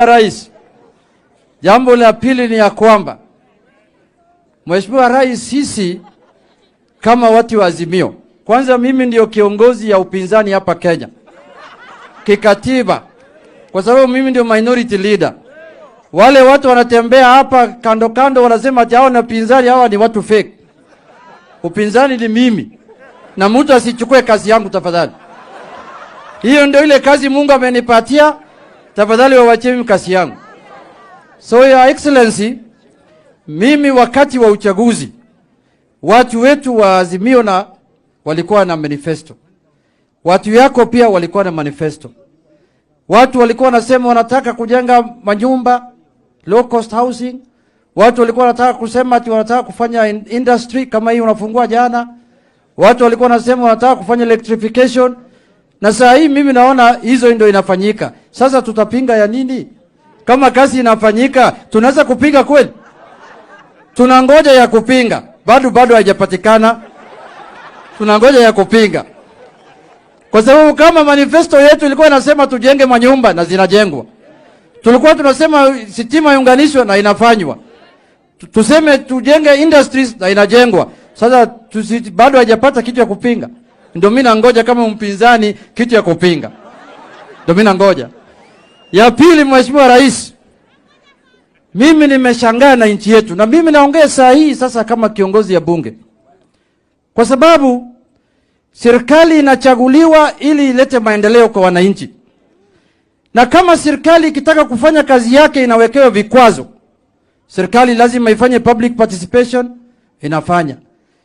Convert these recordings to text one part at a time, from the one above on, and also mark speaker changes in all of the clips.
Speaker 1: Rais, jambo la pili ni ya kwamba Mheshimiwa Rais, sisi kama watu wa Azimio, kwanza mimi ndio kiongozi ya upinzani hapa Kenya kikatiba, kwa sababu mimi ndio minority leader. Wale watu wanatembea hapa kando kando wanasema ati hao na upinzani, hawa ni watu fake. Upinzani ni mimi, na mtu asichukue kazi yangu tafadhali. Hiyo ndio ile kazi Mungu amenipatia, tafadhali wawachie mimi kazi yangu. So Your Excellency, mimi wakati wa uchaguzi watu wetu wa Azimio na walikuwa na manifesto, watu yako pia walikuwa na manifesto. Watu walikuwa wanasema wanataka kujenga manyumba low cost housing. Watu walikuwa wanataka kusema ati wanataka kufanya industry kama hii unafungua jana. Watu walikuwa wanasema wanataka kufanya electrification, na saa hii mimi naona hizo ndio inafanyika. Sasa tutapinga ya nini? Kama kazi inafanyika, tunaweza kupinga kweli? Tunangoja ya kupinga, bado haijapatikana. Tunangoja ya kupinga, kwa sababu kama manifesto yetu ilikuwa inasema tujenge manyumba na zinajengwa, tulikuwa tunasema sitima iunganishwe na inafanywa, tuseme tujenge industries na inajengwa. Sasa bado haijapata kitu ya kupinga. Ndio mimi nangoja kama mpinzani kitu ya kupinga, ndio mimi nangoja. Ya pili, Mheshimiwa Rais, mimi nimeshangaa na nchi yetu, na mimi naongea saa hii sasa kama kiongozi ya bunge, kwa sababu serikali inachaguliwa ili ilete maendeleo kwa wananchi, na kama serikali ikitaka kufanya kazi yake inawekewa vikwazo. Serikali lazima ifanye public participation, inafanya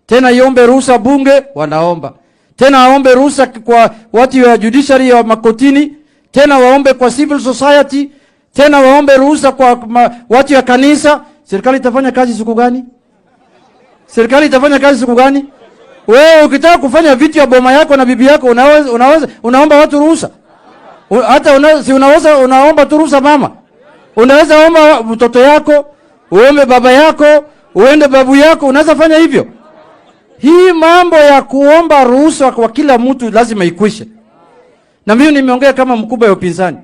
Speaker 1: tena, iombe ruhusa bunge, wanaomba tena, aombe ruhusa kwa watu wa judiciary wa makotini, tena waombe kwa civil society, tena waombe ruhusa kwa watu ya kanisa. Serikali itafanya kazi siku gani? Serikali itafanya kazi siku gani? Wewe ukitaka kufanya vitu ya boma yako na bibi yako unaweza unaomba watu ruhusa? Hata si unaweza unaomba tu ruhusa mama. Unaweza omba mtoto yako, uombe baba yako, uende babu yako, unaweza fanya hivyo. Hii mambo ya kuomba ruhusa kwa kila mtu lazima ikwishe. Na mimi nimeongea kama mkubwa ya upinzani,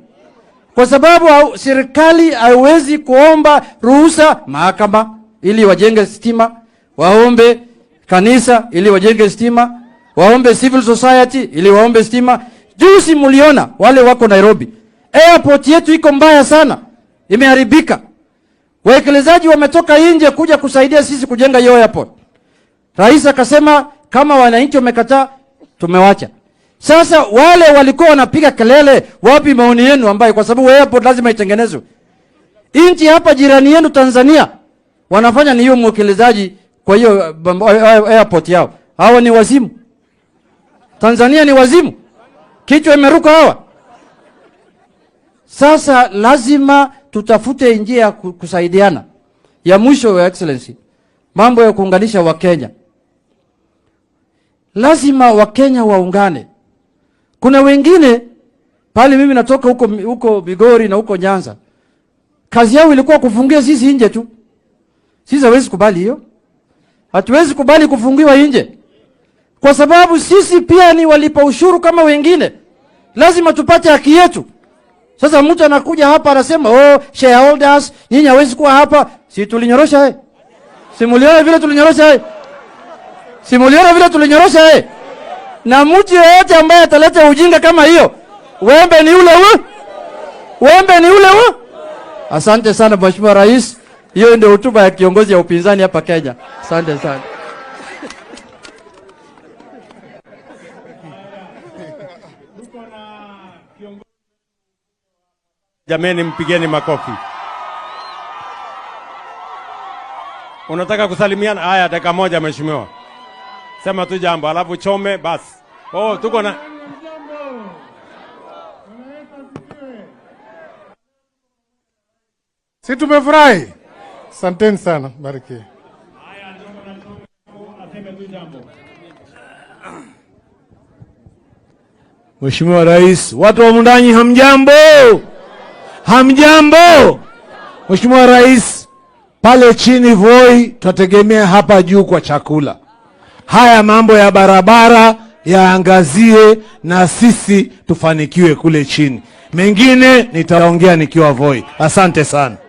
Speaker 1: kwa sababu serikali haiwezi kuomba ruhusa mahakama ili wajenge stima, waombe kanisa ili wajenge stima, waombe civil society ili waombe stima. Juzi mliona wale wako Nairobi, airport yetu iko mbaya sana, imeharibika. Waekelezaji wametoka nje kuja kusaidia sisi kujenga hiyo airport. Rais akasema kama wananchi wamekataa, tumewacha. Sasa wale walikuwa wanapiga kelele, wapi maoni yenu? Ambayo kwa sababu airport lazima itengenezwe. Nchi hapa jirani yenu Tanzania wanafanya ni hiyo mwekelezaji kwa hiyo airport yao. Hawa ni wazimu. Tanzania ni wazimu, kichwa imeruka hawa. Sasa lazima tutafute njia ya kusaidiana. Ya mwisho, Your Excellency, mambo ya kuunganisha Wakenya, lazima Wakenya waungane. Kuna wengine pale, mimi natoka huko huko Migori na huko Nyanza, kazi yao ilikuwa kufungia sisi nje tu. Sisi hawezi kubali hiyo, hatuwezi kubali kufungiwa nje, kwa sababu sisi pia ni walipa ushuru kama wengine, lazima tupate haki yetu. Sasa mtu anakuja hapa anasema, "Oh, shareholders nyinyi hawezi kuwa hapa." Si tulinyorosha eh? Si muliona vile tulinyorosha eh? Si muliona vile tulinyorosha eh? Na mtu yeyote ambaye ataleta ujinga kama hiyo, wembe ni ule ule, wembe ni ule ule. Asante sana Mheshimiwa Rais, hiyo ndio hotuba ya kiongozi ya upinzani hapa Kenya. Asante sana.
Speaker 2: Jameni, mpigeni makofi. Unataka kusalimiana? Haya, dakika moja mheshimiwa, sema tu jambo alafu chome basi. Oh, tuko na
Speaker 3: Si tumefurahi? Asanteni sana, bariki.
Speaker 4: Mheshimiwa Rais, watu wa Wundanyi hamjambo? Hamjambo? Mheshimiwa Rais, pale chini Voi tutategemea hapa juu kwa chakula. Haya mambo ya barabara yaangazie na sisi tufanikiwe kule chini. Mengine nitaongea nikiwa Voi. Asante sana.